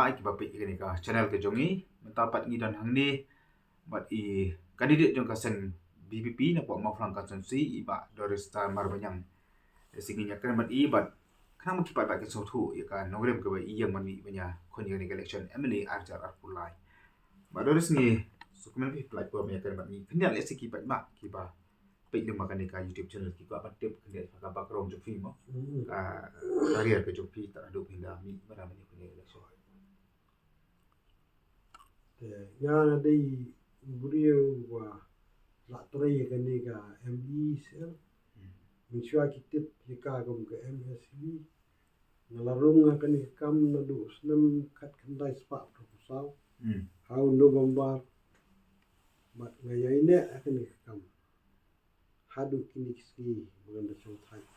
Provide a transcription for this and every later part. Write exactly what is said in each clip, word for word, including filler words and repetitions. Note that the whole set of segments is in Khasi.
Ai kiba peit ïa kane ka channel ka jong ngi, mynta pat ngi don hangne bad i candidate jong ka seng B P P na pdeng Mawphlang constituency, i Bah Doris Starmer Banyang. Te shisien ngin ïakren bad i bad khnang ba ki paidbah kin sngewthuh ïa ka nongrim kaba i ïeng ban mih ban ïakhun ïa kane ka election M L A arhajar arphew lai. Bah Doris, ngi sngewkmen ba phi pynlait por ban ïakren bad ngi. Khyndiat lehse ki paidbah kiba peit lyngba kane ka YouTube channel ki kwah ban tip khyndiat ha ka background jong phi mo. Hmm. Ka career ka jong phi tad haduh phin da mih ban ïakhun ïa ka election. Te nga nga dei u briew uba la trei ïa kane ka M E C L. Hmm. Mynshuwa ki tip ïa ka kum ka M S C B. Nga la rung ha kane ka kam naduh u snem khatkhyndai spah arphew saw. Hmm. Ha u November. Bad nga ïaineh ha kane ka kam haduh kine ki sngi ba ngan da shong thait.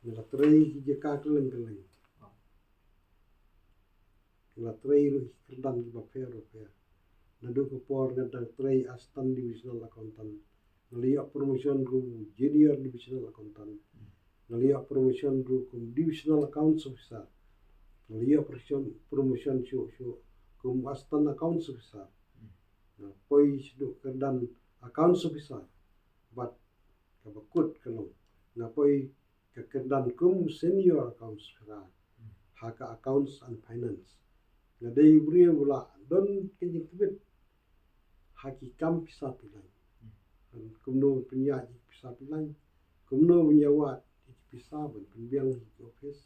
Nga la trei ki jaka kylleng kylleng. Nga la trei ruh ki kyrdan kiba pher ba pher. Naduh ka por nga dang trei Assistant Divisional Accountant, nga la ïoh promotion ruh Junior Divisional Accountant. Nga la ïoh promotion ruh kum Divisional Accounts Officer. Nga la ïoh promotion, promotion shuh shuh kum Assistant Accounts Officer. Nga poi shaduh kyrdan Accounts Officer. Bad kaba kut ka long, nga poi ka kyrdan kum Senior Accounts Officer ha ka Accounts and Finance. Nga dei u briew uba la don ka jingtbit ha ki kam pisa pilaiñ. Kumno pynïaid ïa ki pisa pilaiñ, kumno ban ïawad ïa ki pisa ban pynbiang ïa ki office.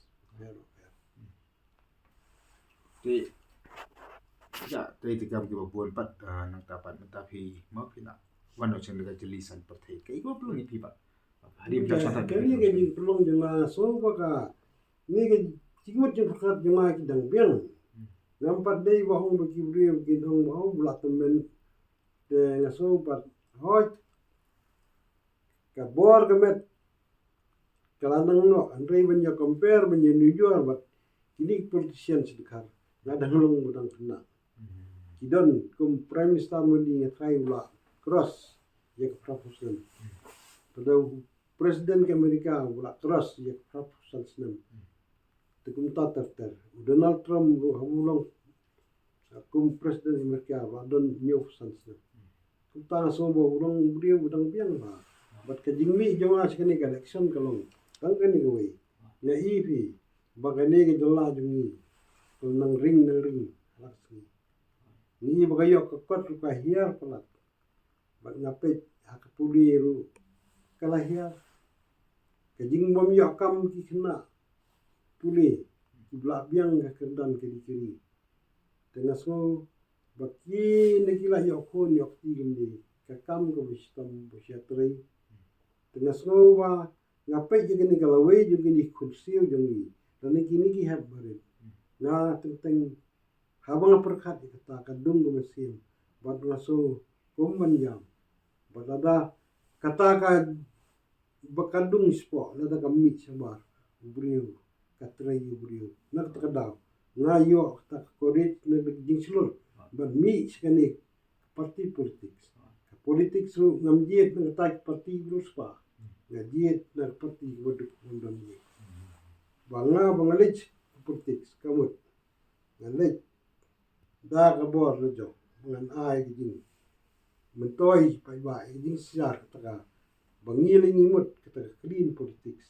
Te, ïa, te, te kam kiba bun pat, ah, nangta pat mynta phi mo phi la wan noh sha ka jylliew san pyrthei. Kaei kaba pynlong ïa phi pat? Hadien phi la shong thait. Kane ka jingpynlong jong nga, so ba kane ka jingmut jingpyrkhat jong nga ki dang biang. Hmm. Ngam pat dei ba ong ba ki briew kin ong ba ong ba la tymmen. Te nga sngew pat hooid ka bor ka met ka la nang noh, hynrei ban ïa compare, ban ïa nujor bad kine ki politician shi dkhar, nga dang long ba dang khynnah. Hmm. Ki don kum Prime Minister Modi, nga tharai u la cross ïa ka phraphew snem. Hmm. Te da u President ka America u la cross ïa ka phraphew san snem. Hmm. Te kumta ter ter. U Donald Trump ruh haba u long kum President America u la don hynñiewphew san snem. Kumta nga sngew ba u long u briew ba dang biang bha. Bad ka jingmih jong nga sha kane ka election ka long tang kane kawei. Nga i phi ba kane ka jylla jong ngi ka nang ring nang ring ha la ka sngi. Ngi i ba ka ïoh ka kot ruh ka hiar palat. Bad nga peit ha ka pule ruh ka la hiar. Ka jingbym ïoh kam ki khynnah pule kiba la biang ka kyrdan ka dikri. Te nga sngew ba kine ki la ïoh khun ïoh kti kumne, ka kam kaba shitom ba sha trei. Te nga sngew ba nga peit ïa kane ka lawei jong kine ki khunsiew jong ngi, lane kine ki hep barit. Nga teng teng haba nga pyrkhat ïa kata ka dung ka mynsiem bad nga sngew kum ban ïam. Bad lada kata ka ba ka dung shapoh, lada ka mih shabar u briew, ka trei u briew. Na kata ka daw nga ïoh kata ka courage, na ka jingshlur ban mih sha kane ka party politics. Ka politics ruh ngam jied na kata ka party ba riewspah. Nga jied na ka party ba duk ngam don jied. Ba nga ba nga leit politics ka mut nga leit da ka bor la jong, ba ngan ai ka jingmyntoi paidbah, ka jingshisha, kata ka ba ngi lei ngi mut kata ka clean politics.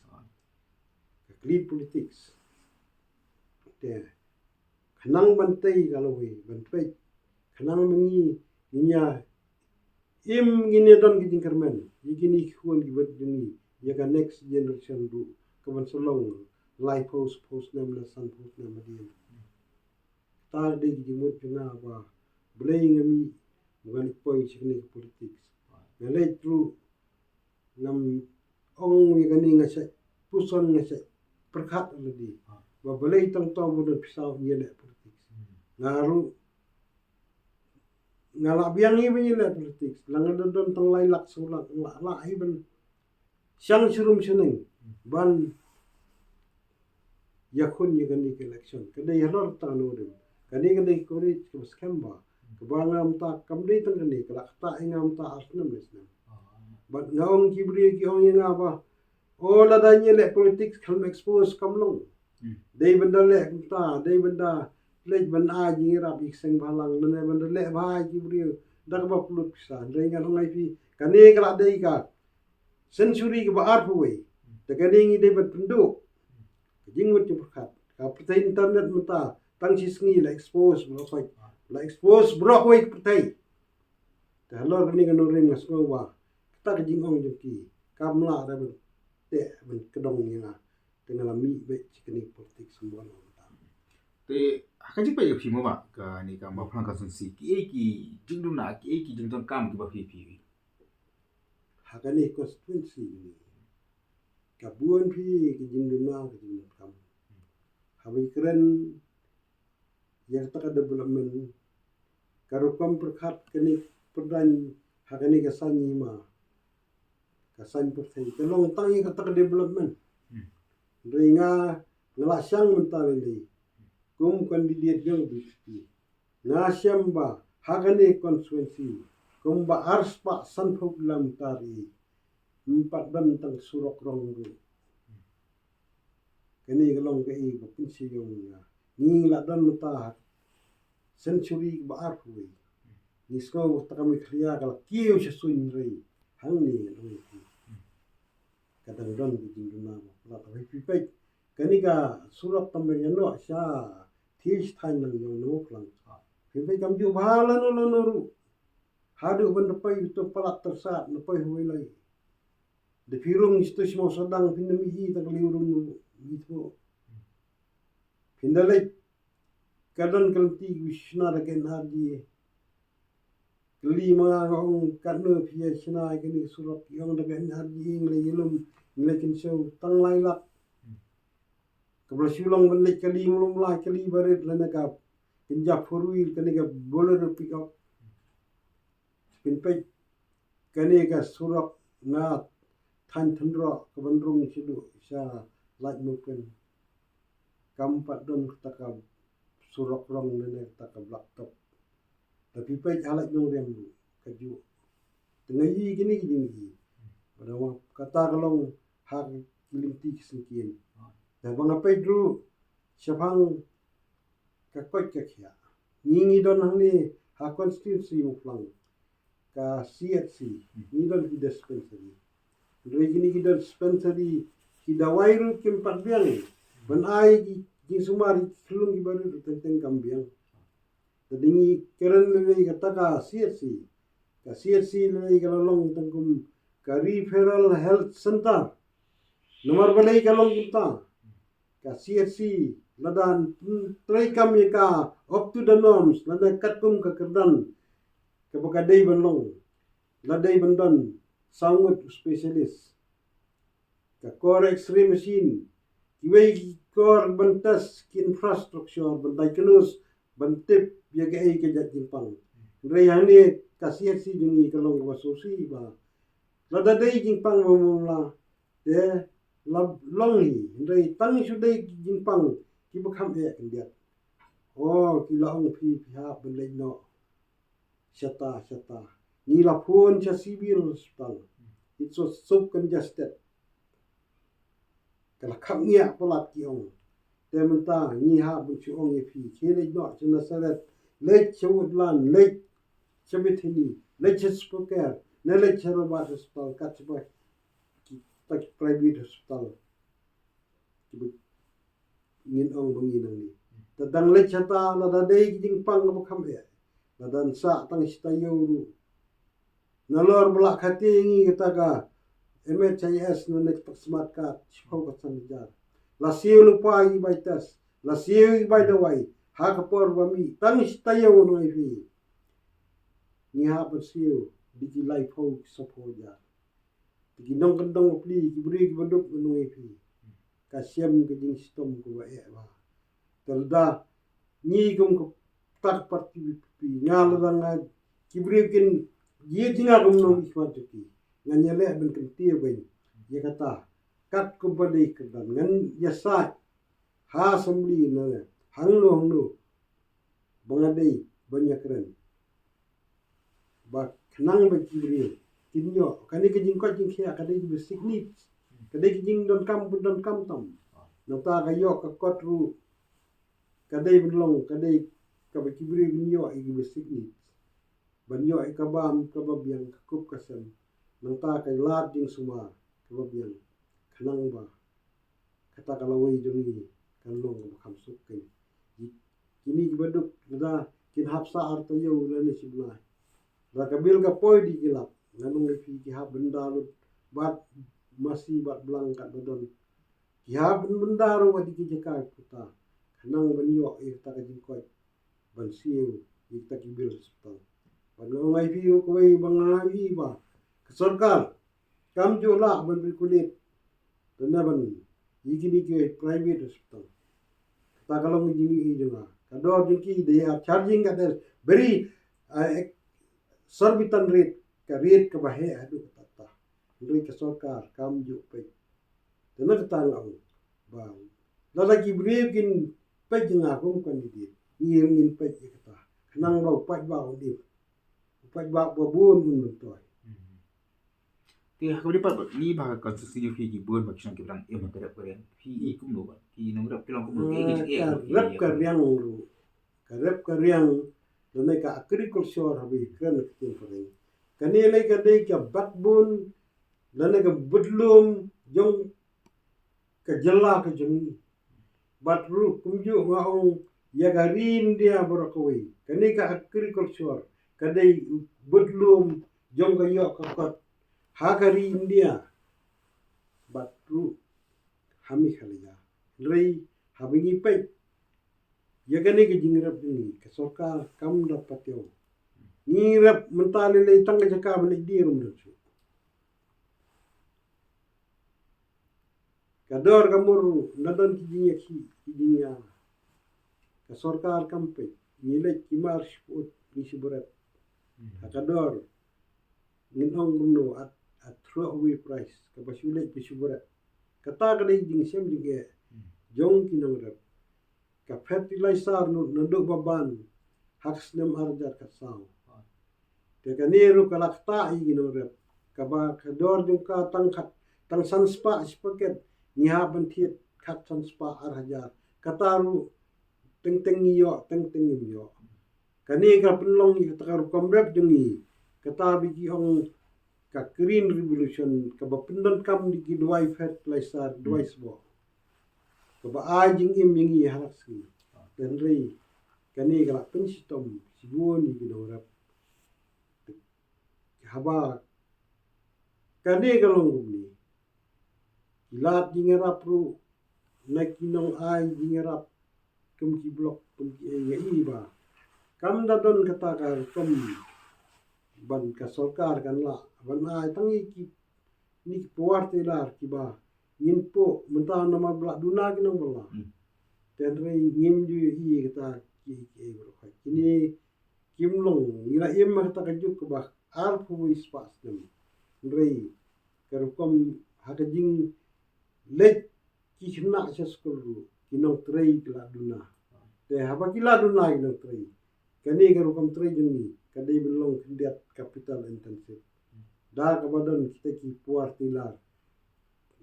Ka clean politics. Te khnang ban tei ka lawei ban peit, khnang ba ngi ngin ïa im, ngin ïa don ka jingkyrmen ïa kine ki khun ki bad jong ngi, ïa ka next generation ruh kaban sa long laiphew, shiphew snem ne sanphew snem hadien. Kata dei ka jingmut jong nga ba balei nga mih, ba nga leit poi sha kane ka politics. Nga leit ruh ngam ong ïa kane, nga shait puson, nga shait pyrkhat lade ba balei tang to ba don pisa ïaleh politics. Nga ruh nga la biang hi ban ïaleh politics, la nga don don tang lai lak saw lak, nga la lah hi ban shang sharum shaneng ban ïakhun ïa kane ka election. Ka dei halor tang nongrim. Kane ka dei ka courage kaba skhem bha, kaba nga mynta kam dei tang kane, ka la ktah ïa nga mynta ar snem lai snem. Bad nga ong, ki briew ki ong ïa nga ba, o, lada ngi ïaleh politics kan expose, kam long. Hmm. Dei ban da leh kumta, dei ban da leit ban ai jingïarap ïa ki seng bhalang, lane ban da leh bha ïa ki briew da kaba pynlut pisa. Hynrei ngan ong ïa phi, kane ka la dei ka century kaba arphew wei. Te kane ngi dei ban pynduh ka jingmut jingpyrkhat. Ka pyrthei internet mynta tang shi sngi la expose baroh kawei, la expose baroh kawei ka pyrthei. Te halor kane ka nongrim nga sngew ba kata ka jingong jong ki kam lah da ban teh ban kdong ïa nga. Te nga la mih beit sha kane ka politik symbol. Te ha ka jingpeit ïa phi mo ba kane ka Mawphlang constituency, kiei ki jingduna, kiei ki jingdonkam kiba phi phi Ha kane ka constituency ni, ka bun phi ka jingduna, ka jingdonkam. Haba ïakren ïa kata ka development, ka rukom pyrkhat kane, pyrdan ha kane ka saiñ hima, ka saiñ pyrthei, ka long tang ïa kata ka development. Hmm. Hynrei nga, nga la shang mynta lei lei kum candidate jong B J P. Nga shem ba ha kane constituency kumba arspah sanphew kilometer ri, ym pat don tang surok rong ruh. Kane ka long kaei ba pynshitom ïa nga. Ngi la don mynta ha century ba arphew wei. Ngi sngew ba kata ka Meghalaya ka la kiew sha suiñ, hynrei hangne ngi don, ka dang don ka jingduna ba palat. Haba phi peit kane ka surok tam ba ïa noh sha thie shi thaiñ Nongïalam, Mawphlang. Phi peit kam ju bha lano lano ruh. Haduh ban da poi uto palat Tyrsad, na poi Hawaii lai. Da phi rung sha uto sha Mawsynram phin da mih ïa ka liang rung ruh, mih tu. Phin da leit, ka don ka lynti ka shna da ka N R D A. Kylli ma nga, nga ong katno phi ïa shna ïa kane ka surok, ki ong da ka N R D A ngi la ïalum, ngi la kynshew tang lai lak. Kaba la shu long ban leit kali mlum lai, kali barit lane ka kynja four wheel, kane ka Bolero pickup. Phin peit kane ka surok na thaiñ Tynroh kaban rung shaduh sha Laitumkhrah. Kam pat don kata ka surok rong lane kata ka blacktop. Te phi peit ha Laitumkhrah ruh kajuh. Te nga ïohi kine ki jingïohi. Bad kata ka long ha ki lynti ki syngkien. Te ba nga peit ruh shaphang ka koit ka khiah, ngi ngi don hangne ha constituency Mawphlang, ka C H C, ngi don ki dispensary. Hynrei kine ki dispensary ki dawai ruh kim pat biang ban ai ki jingsumar ïa ki khyllung kiba rit ruh teng teng kam biang. Te ngi kren lei lei kata ka C H C. Ka C H C lei lei ka la long tang kum ka referral health center. Namar balei ka long kumta? Ka C H C lada trei kam ïa ka up to the norms, lada katkum ka kyrdan kaba ka dei ban long, la dei ban don saw ngut u specialist. Ka kor X-ray machine, kiwei ki kor ban test, ki infrastructure ban diagnose, ban tip ïa kaei ka jait jingpang. Hynrei hangne ka C H C jong ngi ka long kaba sngewsih ba lada dei jingpang ba mawla te la long hi, hynrei tang shu dei jingpang kiba kham eh khyndiat. O, ki la ong phi, phi hap ban leit noh shata shata. Ngi la phone sha Civil Hospital. It's so, so congested. Ka la kham ngiah palat, ki ong. Te mynta ngi hap ban shu ong ïa phi, khie leit noh sha Nasareth, leit sha Woodland, leit sha Bethany, leit sha Spokane, ne leit sha Roberts Hospital, kat shaba kita ki private hospital kiba ngin ong ba ngi nangne. Te dang leit shata, lada dei ki jingpang kaba kham eh, lada sah tang shi taïew ruh. Nalor ba la khati ngi kata ka M H I S ne kata ka smart card, shiphew ka san hajar. La siew lypa ïa ki bai test, la siew ïa ki bai dawai. Ha ka por ba mih tang shi taïew, ngi ïohi, ngi hap ban siew da ki laiphew ki saphew hajar. Te ki nongkyndong bapli, ki briew kiba duk, ngi ïohi, ka shem ka jingshitom kaba eh bha. Te lada ngi kum ka, kata ka party V P P, nga lada nga, ki briew kin jied ïa nga kum nongmihkhmat jong ki, ngan ïaleh ban kyntiew beiñ ïa kata. Katkum ba dei kyrdan, ngan ïasaid ha assembly ne hangno hangno ba nga dei ban ïakren, ba khnang ba ki briew kin ïoh. Kane ka jingkoit jingkhiah ka dei ka basic needs, ka dei ka jingdonkam pyndonkam tam. Nangta ka ïoh ka kot ruh, ka dei ban long, ka dei kaba ki briew ban ïoh ïa ki basic needs. Ban ïoh ïa ka bam, ka babiang, ka kup ka sem. Nangta ka lad jingsumar, ka babiang. Khnang ba kata ka lawei jong ngi kan long kaba kham suk kein. Kine kiba duk lada kin hap sa ar taïew lane shi bnai, lada ka bill ka poi, dei ki lap. Ngan ong ïa phi, ki hap ban da lut bad masi bad blang katba don. Ki hap ban, ban da ruh wat ïa ki jaka puta, khnang ban ïoh ïa kata ka jingkoit ban siew ïa kata ki bill hospital. Bad nga ong ïa phi ruh, kawei ba nga ïohi ba ka sorkar kam ju lah ban regulate lane ban ïa kine ki private hospital. Kata ka long ka jingïohi jong nga. Ka dor jong ki, they are charging at a very, uh, exorbitant rate, ka rate kaba heh haduh katta. Hynrei ka sorkar kam ju peit. Te na kata nga ong ba lada ki briew kin peit ïa nga kum candidate, ngi ruh ngin peit ïa kata. Khnang ba u paidbah un im, u paidbah ba bun un myntoi. Te ha kaba dei pat, ngi ba ka constituency jong phi ki bun ba ki shnong kiba dang im ha ka rep ka riang. Phi i kumno ba ki nongrep ki long kumno, ki i ki jingeh, ka rep ka riang ruh, ka rep ka riang lane ka agriculture haba ïakren ha ka ktien phareng. Kane lei ka dei ka backbone lane ka budlum jong ka jylla ka jong ngi. Bad ruh kumjuh nga ong ïa ka ri India baroh kawei, kane ka agriculture ka dei budlum jong ka ïoh ka kot ha ka ri India bad ruh ha Meghalaya. Hynrei haba ngi peit ïa kane ka jingrep jong ngi, ka sorkar kam da pateng. Ngi rep mynta lei lei tang ka jaka ban leit die ruh ym don shuh. Ka dor ka mur, na don ki jingïakhih, ki jingïa. Ka sorkar kam peit, ngi leit ki mar shi pud, ngi shu bret. Ha ka dor ngin ong kumno, at, at throwaway price, kaba shu leit ba shu bret. Kata ka dei jingshem jingeh jong ki nongrep. Ka fertilizer naduh ba ban ha ka snem ar hajar khatsaw. Te kane ruh ka la ktah ïa ki nongrep, kaba ka dor jong ka tang khat, tang san spah shi paket, ngi hap ban thied khat san spah ar hajar. Kata ruh teng teng ngi ïoh, teng teng ngim ïoh. Kane ka pynlong ïa kata ka rukom rep jong ngi, kata ba ki ong ka green revolution, kaba pyndonkam da ki dawai fertilizer, dawai sboh, kaba ai jingim ïa ngi ha la ka sngi. Hynrei kane ka la pynshitom shibun ïa ki nongrep. Haba kane ka long kumne, ki lad jingïarap ruh na ki nongai jingïarap kum ki block, kum ki, eh, ïa i ba kam da don kata ka rukom ban ka sorkar kan lah ban ai tang ïa ki, ni ki power tiller kiba ngin poh mynta namar ba la duna ki nongbylla. Te hynrei ngim ju ïohi kata ki, ki, eh, baroh kine kim long, ngi la im ha kata ka juk kaba arphew wei spah snem. Hynrei ka rukom ha ka jingleit ki khynnah sha skul ruh, ki nongtrei ki la duna. Te haba ki la duna ki nongtrei, kane ka rukom trei jong ngi ka dei ban long khyndiat capital intensive. Da kaba don kita ki power tiller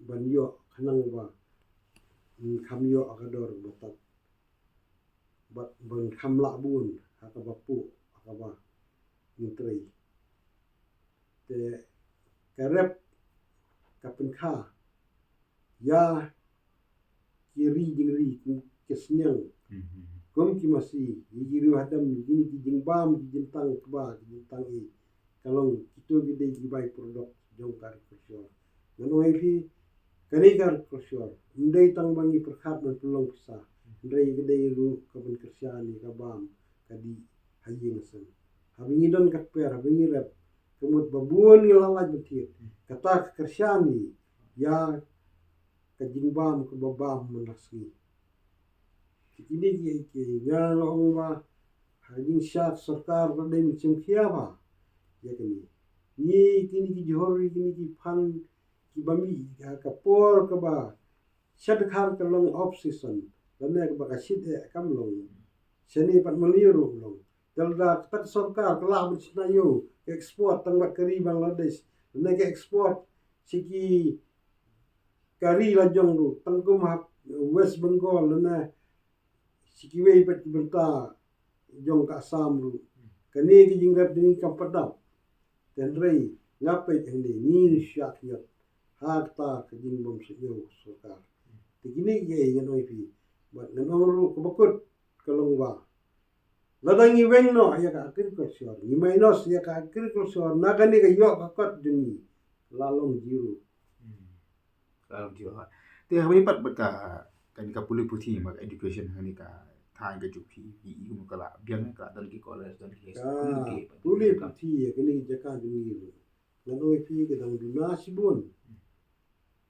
ban ïoh khnang ba, mm, kham ïoh ha ka dor ba tad. Bad ban kham lah bun ha kaba poh, ha kaba ngin trei. Te ka rep ka pynkha ïa ki ri jingri, ki sniang. Kum ki masi, ïa ki riewhadem, ïa kine ki jingbam, ki jingtang kba, ki jingtang i. Ka long kito ki dei ki by-product jong ka agriculture. Ngan ong ïa phi, kane ka agriculture ym dei tang ba ngi pyrkhat ban pynlong pisa, hynrei ka dei ruh ka ban kyrshan ïa ka bam ka dih ha ïing ha sem. Haba ngi don ka kper, haba ngi rep, ka mut ba bun ngi la lait ban thied. Kata ka kyrshan ïa ka jingbam kaba bam man la ka sngi. Te kine ki, ki nga la ong ba ha ka jingshisha ka sorkar ka dei ban shim khia ba ïa kine. Ngi kine ki jhur, kine ki phan kiba mih ha ka por kaba shadkhar ka long off season, lane kaba ka shit eh kam long. Shane pat maliu ruh long. Te lada kata ka sorkar ka lah ban shna ïa u ka export tang bad ka ri Bangladesh, lane ka export sha ki ka ri la jong ruh, tang kum ha West Bengal lane Sha kiwei pat ki bynta jong ka Assam ruh, kane ka jingrep jong ngi kam pat dap. Hynrei nga peit hangne ngi shu ïa khñiot ha kata ka jingbym sngewthuh sorkar. Te kine kiei ngan ong ïa phi, bad ngan ong ruh kaba kut ka long ba lada ngi weng noh ïa ka agriculture, ngi minus ïa ka agriculture na kane ka ïoh ka kot jong ngi, la long zero. Ka lam ti ba. Te haba ïa pat bad ka, kane ka pule puthi, ma ka education, kane ka thaiñ ka jong phi, phi i kum ka la biang, ka la don ki college, don ki high school, kum ki pat. Pule puthi ïa kane ka jaka jong ngi ruh, ngan ong ïa phi ka dang duna shibun.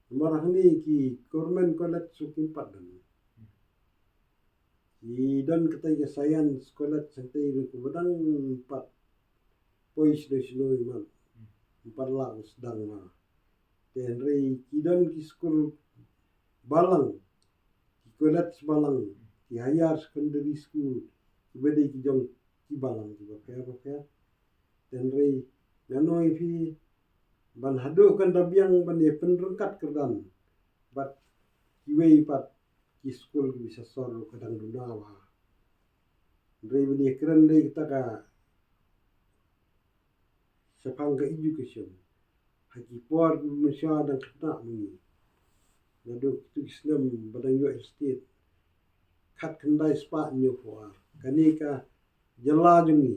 Namar hangne ki government college ruh kim pat don. Ki don katei ka science college, katei ruh kaba dang pat poi shano shano, ym pat lah ban sdang ma. Te hynrei ki don ki skul balang, ki college balang, ki higher secondary school, kiba dei ki jong ki balang kiba pher bapher. Te hynrei ngan ong ïa phi, ban haduh kan da biang ban ïa pynryngkat kyrdan bad kiwei pat ki skul kiba sha sor ruh ka dang duna bha. Hynrei ban ïa kren lei kata ka shaphang ka education, ha ki por kiba mynshuwa dang khynnah ma ngi, naduh kitu ki snem ba dang ïoh state, khatkhyndai spah hynñiewphew ar, kane ka jylla jong ngi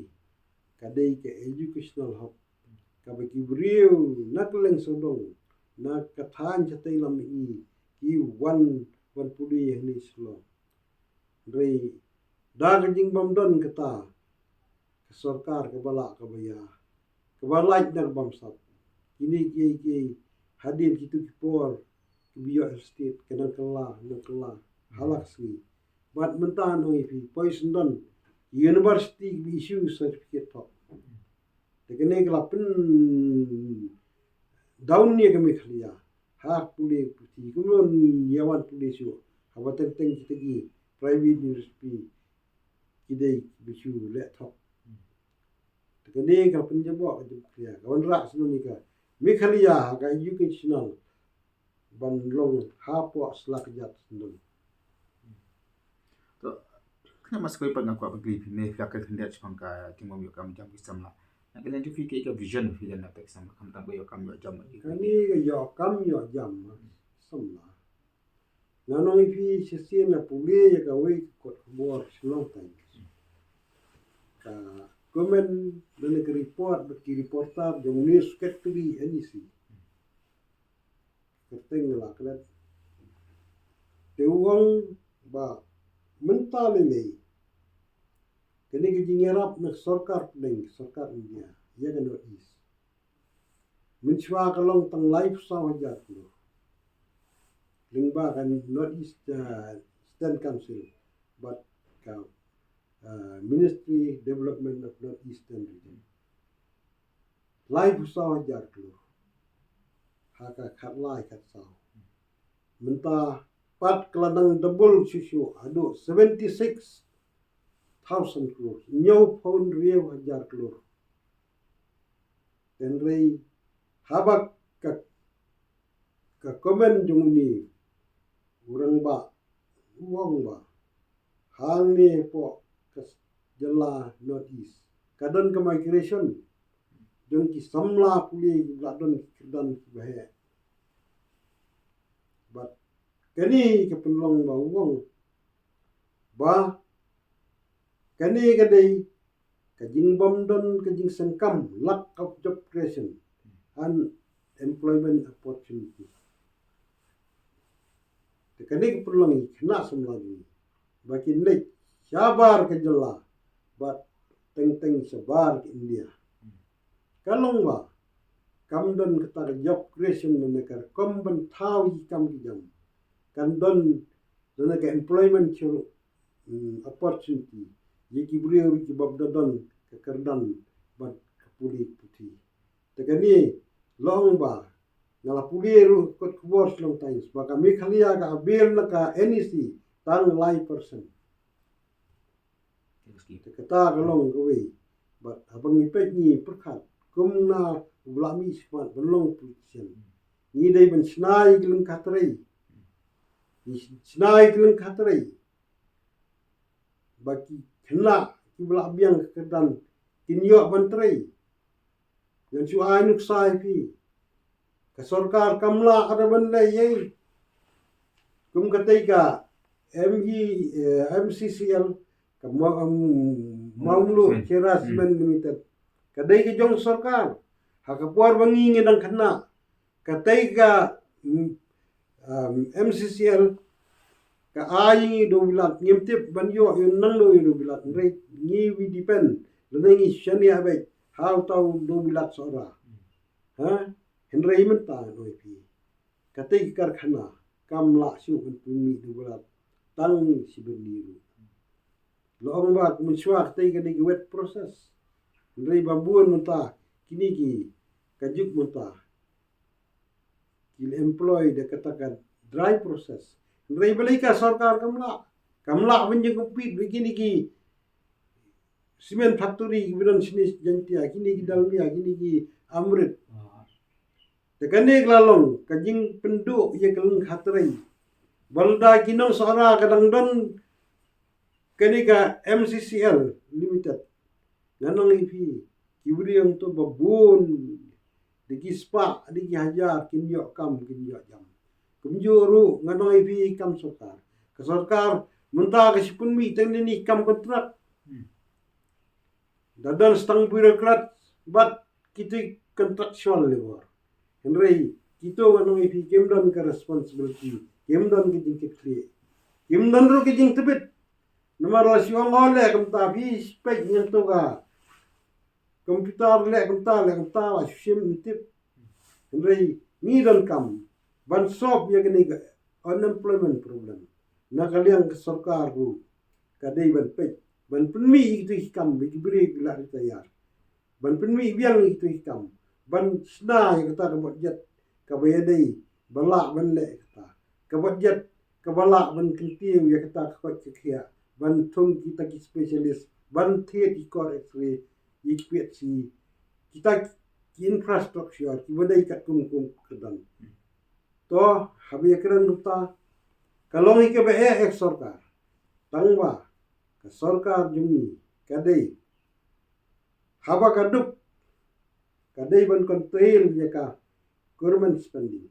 ka dei ka educational hub, kaba ki briew na kylleng sawdong, na ka thaiñ shatei lam ngi, ki wan, wan pule hangne Shillong. Hynrei da ka jingbym don kata ka sorkar kaba lah kaba ïa, kaba lait na ka bamsap, kine kiei kiei hadien kitu ki por kiba ïoh state ka nang kylla, nang kylla ha la ka sngi. Bad mynta ngan ong ïa phi, poi syndon, university kiba issue certificate thok. Te kane ka la pyndown ïa ka Meghalaya ha pule puthi, kumno ïa wan pule shuh haba teng teng kita ki private university ki dei kiba shu leh thok. Te kane ka la pynjaboh ka Meghalaya, ka wanrah syndon ïa ka Meghalaya ha ka educational ban long hapoh sla kjat syndon. To, kane ma sa kawei pat nga kwah ban kylli phi, ne phi la kren khyndiat shaphang ka jingbym ïoh kam ïoh jam ki samla. Na ka liang jong phi kaei ka vision phi lem na ka bynta ki samla, khamtam ka ïoh kam ïoh jam. Kane ka ïoh kam ïoh jam samla, ngan ong ïa phi, shisien nga pule ïa kawei ka kot khubor Shillong Times. Ka comment lane ka report bad ki reporter jong u News Secretary N E C. Kyrteng nga la klet. Te u ong ba mynta lei lei kane ka jingïarap na ka sorkar pdeng, sorkar India ïa ka North East, mynshuwa ka long tang laiphew saw hajar klur. Lyngba ka North East, uh, Eastern Council bad ka, uh, Ministry Development of North Eastern Region. Laiphew saw hajar klur ha ka khatlai khatsaw. Mynta pat ka la nang double shuh shuh haduh seventy six thousand klur, hynñiewphew hynriew hajar klur. Hynrei haba ka, ka comment jong une u rangbah u ong ba hangne hapoh ka jylla North East ka don ka migration jong ki samla pule kiba la don ki kyrdan kiba heh. Bad kane ka pynlong ba u ong ba kane ka dei ka jingbym don ka jingsengkam, lack of job creation and employment opportunity. Te kane ka pynlong ïa ki khynnah samla jong ngi ba kin leit shabar ka jylla bad teng teng shabar ka India. Ka long ba kam don kata ka job creation, lane ka rukom ban thaw ïa ki kam ki jam. Kam don lane ka employment, mm, opportunity ïa ki briew kiba da don ka kyrdan bad ka pule puthi. Te kane long ba nga la pule ruh kot khubor Shillong Times ba ka Meghalaya ka avail na ka N E C tang lai percent. Te kata ka long kawei. Bad haba ngi peit ngi pyrkhat kum na u ba la mih shakhmat ban long politician, ngi dei ban shna ïa ki lyngkha trei. Ngi shna ïa ki lyngkha trei. ba ki khynnah kiba la biang ka kyrdan kin ïoh ban trei. Ngan shu ai nuksa ïa phi. Ka sorkar kam lah ruh ban leh ei ei. Kum katei ka M E, eh, M C C L, ka Ma-, um, Mawmluh Cement Limited. Ka dei ka jong sorkar. Ha ka por ba ngi ngi dang khynnah, katei ka, mm, um, M C C L ka ai ngi do bilat, ngim tip ban ïoh ïa nangno ïa do bilat, hynrei ngi wi depend lane ngi shaniah beit ha uto u do bilat Sohra. Ha? Hynrei mynta ngan ong ïa phi, katei ka karkhana kam lah shuh ban pynmih do bilat tang shi bynni ruh. La ong ba mynshuwa katei ka dei ka wet process. Hynrei ba bun mynta, kine ki, ka juk mynta ki la employ da kata ka dry process. Hynrei balei ka sorkar kam lah, kam lah ban jingcompete bad kine ki cement factory kiba don shane Jaintia, kine ki Dalmia, kine ki Amrit. Te kane ka la long ka jingpynduh ïa ka lyngkha trei. Ba lada ki nong Sohra ka dang don kane ka M C C L Limited, ngan ong ïa phi, ki briew hangto ba bun, da ki spah, da ki hajar kin ïoh kam, kin ïoh jam. Kumjuh ruh ngan ong ïa phi, kam sorkar, ka sorkar mynta ka shu pynmih tang ïa kine ki kam kontrak. Da don tang bureaucrat bad kito ki contractual labour. Hynrei kito, ngan ong ïa phi, kim don ka responsibility, kim don ka jingkitkhlieh, kim don ruh ka jingtbit. Namar lada shu ong, oh, leh kumta, phi peit ïa kato ka computer, leh kumta, leh kumta, la shu shim, ym tip. Hynrei ngi donkam ban solve ïa kane ka unemployment problem. Na ka liang ka sorkar ruh ka dei ban peit, ban pynmih ïa kito ki kam ba ki briew ki la retire, ban pynmih biang ïa kito ki kam, ban shna ïa kata ka budget kaba ïadei, ba lah ban leh ïa kata ka budget, kaba lah ban kyntiew ïa kata ka koit ka khiah, ban thung kita ki specialist, ban thied ki kor X-ray, ïa ki P H C, kita ki infrastructure kiba dei katkum kum ka kyrdan. To, haba ïakren mynta, ka long hi kaba eh ïa ka sorkar. Tangba ka sorkar jong ngi ka dei, haba ka duk, ka dei ban control ïa ka government spending.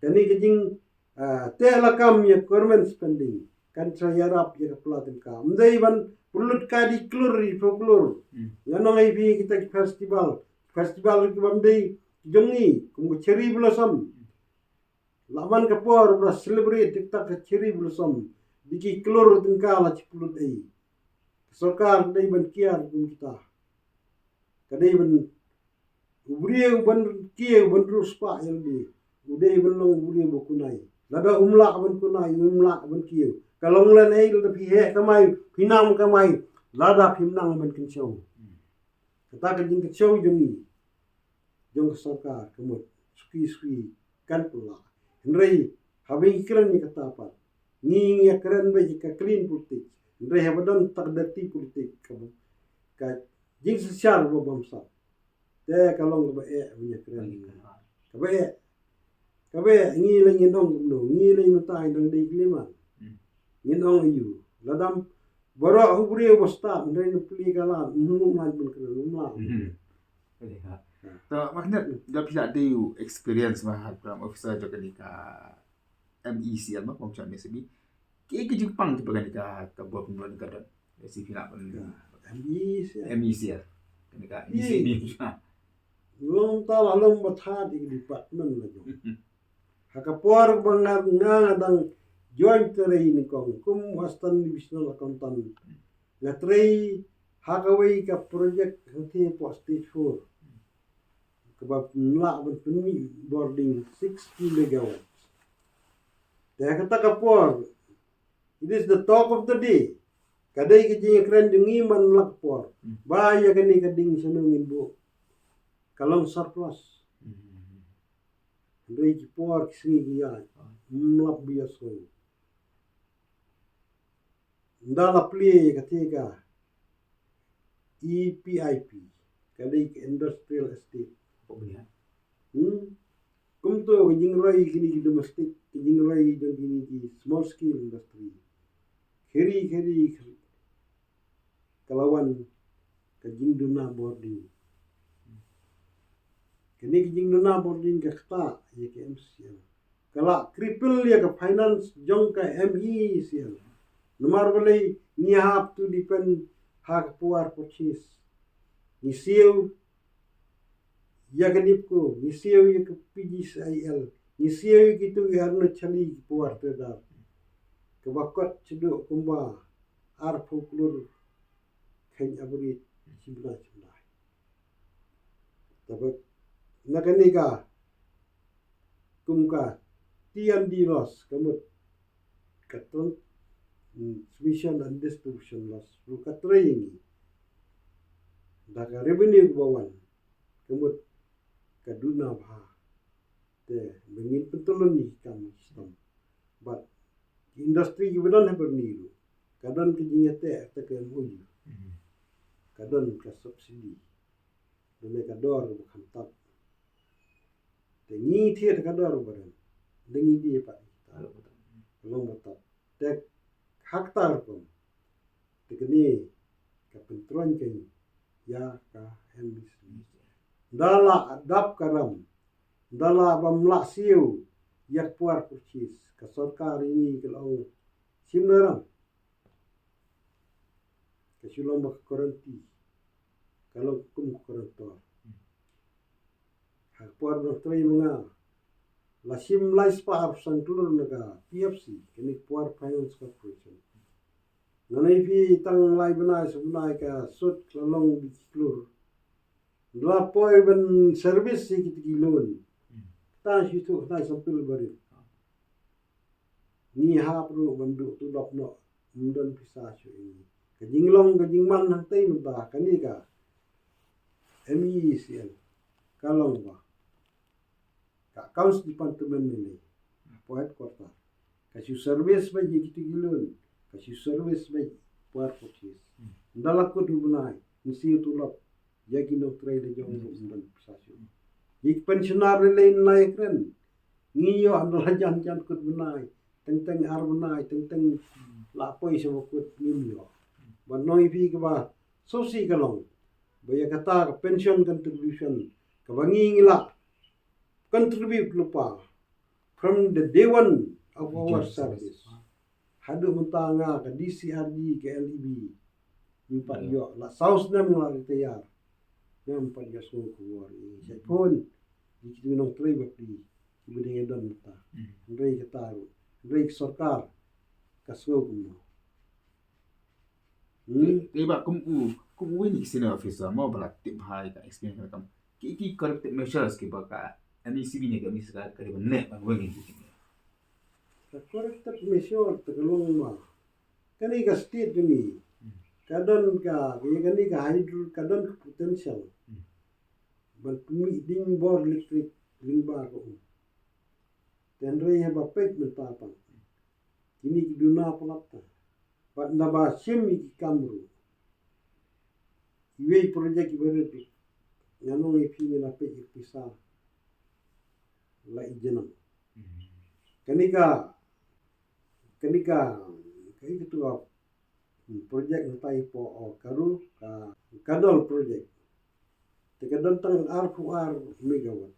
Kane ka jing, ah, teh lakam ïa government spending kan sa ïarap ïa ka pla tyngka. Ym dei ban pynlut ka dei klur ri phew klur. Ngan ong ïa phi, kita ki festival, festival kiba ym dei jong ngi, kum ka Cherry Blossom. La man ka por ba la celebrate ïa kata ka Cherry Blossom, da ki klur tyngka la shu pynlut ei. Ka sorkar ka dei ban kiar kum kita. Ka dei ban, u briew ban kiew, ban riewspah ïa lade, u dei ban long u briew ba kunai. Lada um lah ban kunai, um lah ban kiew, ka long lane lada phi heh kamai, phi nang kamai, lada phim nang ban kynshew. Kata ka jingkynshew jong ngi, jong ka sorkar, ka mut suki suki kan pynlah. Hynrei haba ngi kren ïa kata pat, ngi, ngi ïakren beit ïa ka clean politics. Hynrei haba don ta ka dirty politics, ka, ka jingsynshar ba bamsap, te ka long kaba eh ban ïakren. Kaba eh. Kaba eh, ngi lei ngin ong kumno, ngi lei mynta ngi dang dei kli man. Ngin ong aiu. Lada baroh u briew ba stad, hynrei na pli ka lad, ym lah ban kren, ym lah. To, ma kane, da phi la dei u experience ma ha, kum officer jong kane ka M E C L ma, kum jong M E C B. Ki, ki jingpang kiba kane ka, ka bor pynlong ka don. Si phi la pyn M E C L. M E C L. Kane ka M E C B. Long ta la long ba thad ïa ka department la jong. Ha ka por ba nga, nga, nga dang join trei nyngkong kum Assistant Divisional Accountant, nga trei ha kawei ka project hangtei hapoh Stage four, kaba lah ban pynmih bording sixty megawatts. Te ha kata ka por, it is the talk of the day. Ka dei ka jingïakren jong ngi man la ka por. Ba ïa kane ka ding shano ngin buh. Ka long surplus. Hynrei ki por ki sngi ki ïaid, ym lap ba ïasngew. Ynda la plie ïa katei ka E P I P, ka dei ka industrial estate. Hmm? Kumto ka jingroi kine ki domestic, ka jingroi jong kine ki small scale industry. Kheri, kheri, kheri. ka la wan ka jingduna bording. Kane ka jingduna bording ka ktah ïa ka M C C L. Ka la cripple ïa ka finance jong ka M E C L. Namar balei? Ngi hap to depend ha ka power purchase. Ngi siew ïa ka NEEPCO, ngi siew ïa ka P G C I L, ngi siew ïa kitu ki arngut chali ki power trader. Kaba kot shaduh kumba arphew klur kheiñ average shi bnai shi bnai. Te bad na kane ka kum ka T and D loss, ka mut ka transmission and distribution loss ruh ka trei ïa ngi. Da ka revenue kaba wan, ka mut ka duna bha. Te ba ngin pyntylli ïa ki kam ki shitom. Bad ki industry kiba don ha Byrni ruh ka don ka jingïateh, te ka M O U, ka don ka subsidy, don ka dor ba khamtam. Te ngi thied ka dor ba don, da ngi die pat, ka long ba tap. Te ha kata rukom, te kane ka pyntroiñ ka ïa ka M E C. Nda la dap ka ram, nda la bam la siew ïa ka power purchase, ka sorkar ïa ngi ka la ong shim na ram. Ka shu long ba ka guarantee, ka long kum ka guarantor. Ha ka por ba trei ma nga, la shim lai spah arphew san klur na ka P F C, kane ka Power Finance Corporation. Nga nai phi tang lai bnai, sa bnai ka sut ka la long bit klur. La poi ban service ïa kita ki loan. Tang shi tu, tang sampil barit. Ngi hap ruh ban duh tulop noh, ym don pisa shuh ïa ngi. Ka jinglong ka jingman hangtei mynta kane ka M E C L ka long ba ka accounts department ne lei, ka headquarter, ka shu service beit ïa kitu ki loan, ka shu service beit power purchase. Nda la kut u bnai, ngi siew tulop ïa ki nongtrei la jong ruh ym don pisa shuh. Ïa ki pensioner ne lei, nai kren, ngi ïoh nda la jan jan kut bnai, teng teng ar bnai, teng teng la poi sha ba kut, ngim ïoh. Ba nong ïa phi kaba sngewsih ka long ba ïa kata ka pension contribution kaba ngi ngi la contribute lypa from the day one of our service. Haduh mynta nga ka D C R G, ka L E B, ngim pat ïoh, la saw snem nga la retire, ngim pat ïoh sngew khubor. Ïa shait phone ïa kitu ki nongtrei bapli kiba dang ïadon mynta. Hynrei kata ruh, hynrei ka sorkar ka sngew kumno? Hmm? Te ba kum u, kum uwei na ki senior officer mo ba la tip bha ïa ka experience ka kam, ki, ki corrective measures kiba ka M E C B ne ka M E C ka, ka dei ban leh ban weng ïa ki. Ka corrective measure te ka long ma kane ka state kane ka don ka, ïa kane ka hydro ka don ka potential ban pynmih ding bor electric lyngba ka um. Te hynrei haba peit mynta pat kine ki duna palat ta. Bad naba shim ïa ki kam ruh, iwei project iba rit ruh, ngan ong ïa phi, ngi la peit ïa ka pisa la i jnang. Kane ka, kane ka, ka i katu ka project mynta i po o ka ruh ka, ka dol project. Te ka don tang arphew ar megawatt.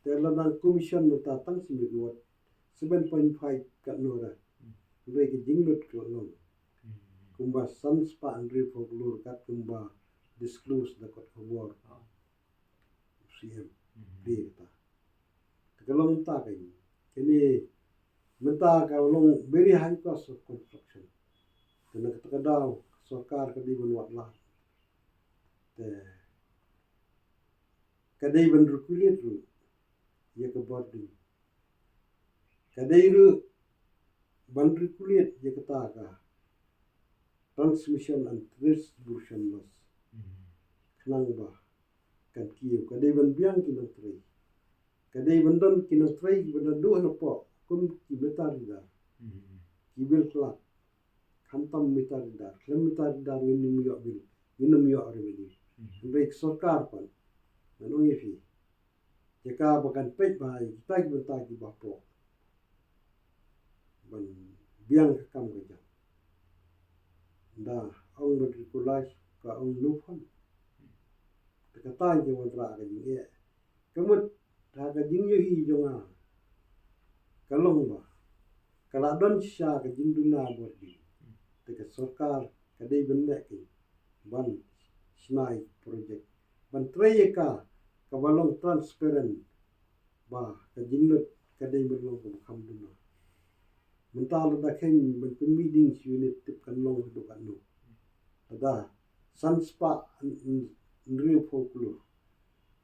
Te la nang commission mynta tang shi megawatt, seven point five katno re. Hynrei ka jinglut ka la long kumba san spah hynriewphew klur kat kumba disclose da kot khubor C M. Dei kata. Te ka long mynta ka, kane mynta ka long very high cost of construction. Te na kata ka daw ka sorkar ka dei ban wad lad. Te ka dei ban regulate ruh ïa ka bording. Ka dei ruh ban regulate ïa kata ka transmission and distribution loss. Khnang ba kan kiew, ka dei ban biang ki nongtrei. Ka dei ban don ki nongtrei kiba naduh napoh kum ki meter reader, ki bill clerk. Khamtam meter reader, khlem meter reader ngin ym ïoh bill, ngin ym ïoh revenue. Hynrei ka sorkar pat, ngan ong ïa phi, jaka ba kan peit bha ïa kita ki bynta kiba hapoh ban biang ka kam ka jam. Nda ong ban regulate, Ba ong no phone. Te kata ka wanrah ka jingeh. Ka mut ha ka jingïohi jong nga ka long ba ka la don shisha ka jingduna bor ding. Te ka sorkar ka dei ban leh ka ban shna ïa ka project, ban trei ïa ka kaba long transparent, ba ka jinglut ka dei ban long kaba kham duna. Mynta lada kheiñ ban pynmih ding shi unit, tip kan long haduh katno? Lada san spah hynriewphew klur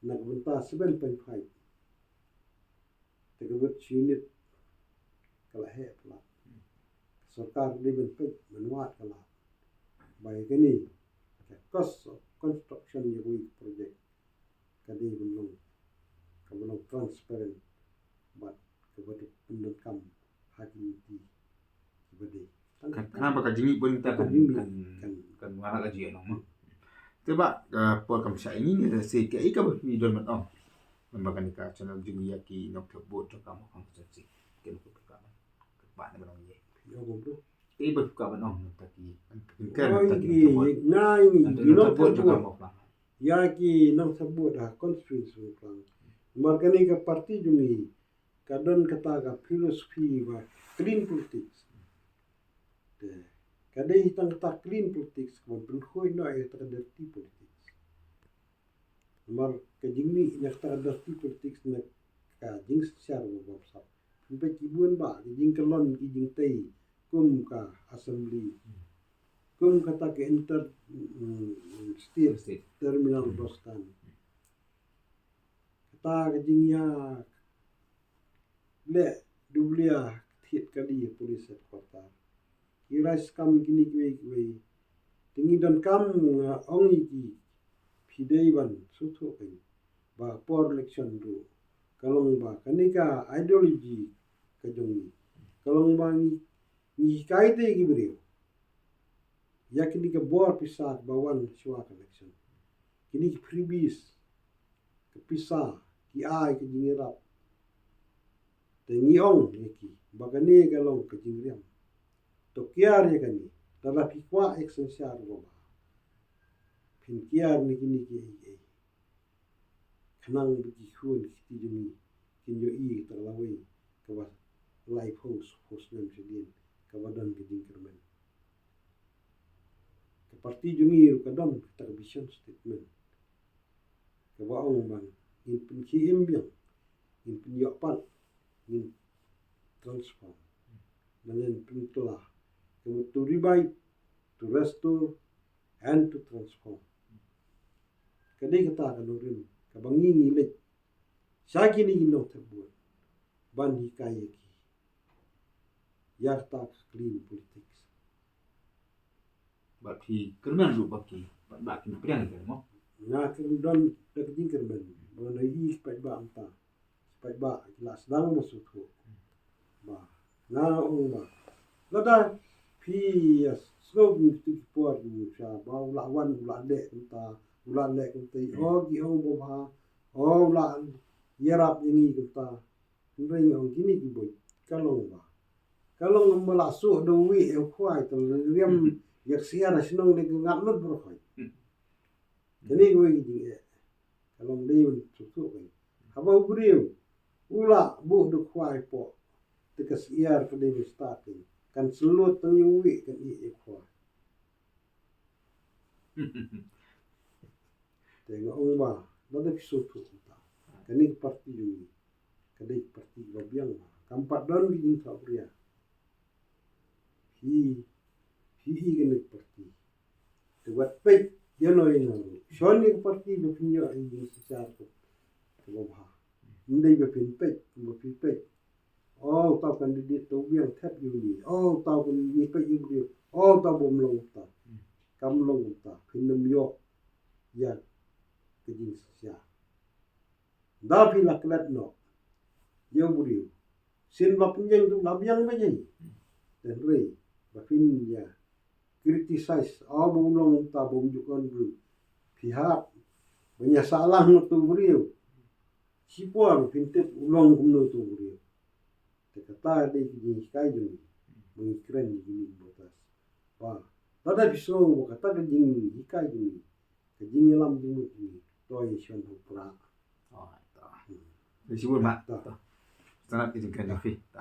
na ka bynta seven point five, te ka mut shi unit ka la heh palat. Ka sorkar ka dei ban peit, ban wad ka lad ba ïa kane ka cost of construction ïa kawei ka project ka dei ban long kaba long transparent bad kaba dei pyndonkam ha ki lynti kiba dei. Kan, kan ba ka jingmih bun ta kan, kan, kan, kan wara ka jingeh nong ma. Te ba ka por kam shah ini ni, sa kaei kaba phi don ban ong. Namar kane ka channel jong ngi ïa ki nongthep vote jong ka Mawphlang constituency. Kane ka, ka, ka ba ne ban ong ïa. Ïa, bro. Te ba ka ban ong, ta ki, kan, kan, ta ki nongthep vote. Nga ini, nongthep vote jong ka Mawphlang. Ïa ki nongthep vote ha constituency Mawphlang. Namar kane ka party jong ngi ka don kata ka philosophy ba clean politics. Te ka dei tang kata clean politics ka ban pynkhuid noh ïa kata ka dirty politics. Namar ka jingmih na kata ka dirty politics na ka jingsynshar ba bamsap. Pynpeit ki bun ba ki jingkyllon ki jingtei kum ka assembly, kum kata ka inter, mm, state, state terminal bus stand. Kata ka jingïa leh dublia thied kali police headquarter. Ki rai skam kine kiwei kiwei. Te ngi donkam, nga ong ïa ki, phi dei ban sngewthuh kein ba por election ruh ka long ba kane ka ideology ka jong ngi ka long ba ngi, ngi hikai te ki briew ïa kine ka bor pisa ba wan shuwa ka election. Kine ki freebies, ka pisa ki ai ka jingïarap. Te ngi ong ïa ki ba kane ka long ka jingriam. To kiar ïa kane, lada phi kwah ïa ka synshar ba bha, phin kiar na kine kiei kiei. Khnang ba ki khun ki kti jong ngi kin ïohi ïa kata ka lawei kaba laiphew, phew snem shadien kaba don ka jingkyrmen. Ka party jong ngi ruh ka don kata ka vision statement kaba ong ba ngin pynkhie im biang, ngin pynïoh pat, ngin transform, ngin pynkylla. Ka mut to revive, to restore and to transform. Ka dei kata ka nongrim kaba ngi ngi leit sha kine ki nongthep vote ban hikai ïa ki ïa kata ka clean politics. Ba phi kyrmen ruh ba ki, ba, ba ki pdiang ïa ka mo. Nga kyrmen don da ka jingkyrmen ba nga ïohi ki paidbah mynta. Paidbah ki la sdang ba sngewthuh. Ba nga ong ba lada phi ïa sngew kum kito ki por, sha ba u la wan, u la leh kumta, u la leh kumta, o ki ong ba bha, o u la ïarap ïa ngi kumta. Hynrei nga ong kine ki buit ka long ba, ka long ba la suk da uwei u khwai, te riam ïa ka syiar shnong de ka ngat lut baroh. Kane kawei ka jingeh. Ka long dei ban suk suk kan. Haba u briew u la buh da u khwai hapoh, te ka syiar ka dei ban stad kan. Kan slot tang ïa uwei, kan ïeh ïa u khwai. Te nga ong ba lada phi sngewthuh kumta, kane ka party jong ngi ka dei ka party kaba biang, ba kam pat don ki jingthoh bria. Phi, phi ïohi kane ka party. Te wat peit ïano ïano ruh, shon ïa ka party ba phin ïoh ïa ka jingsynshar kaba bha. Ym dei ba phin peit, ba phi peit, o uta u candidate uta u biang thep ïa une, o uta u kan, ngi peit ïa u briew, o uta u bym long uta. Kam long uta, phin ym ïoh ïa ka jingsynshar. Da phi la klet noh ïa u briew, sien ba pynjeng tu la biang ba jeng. Hynrei ba phin ïa criticize, o ba u long uta, ba um ju kon briew. Phi hap ban ïa sah lang uta u briew. Shipor phin tip u long kumno uta u briew. Te kata dei ka jinghikai jong ngi ba ngi kren ïa kine ki voters. Ba Lada phi sngew ba kata ka jinghikai jong ngi, ka jingïalam jong ngi, to ïa shon hangpra. Oi, to. Te shibun ma. To. Sanad ka jingkren jong phi. To.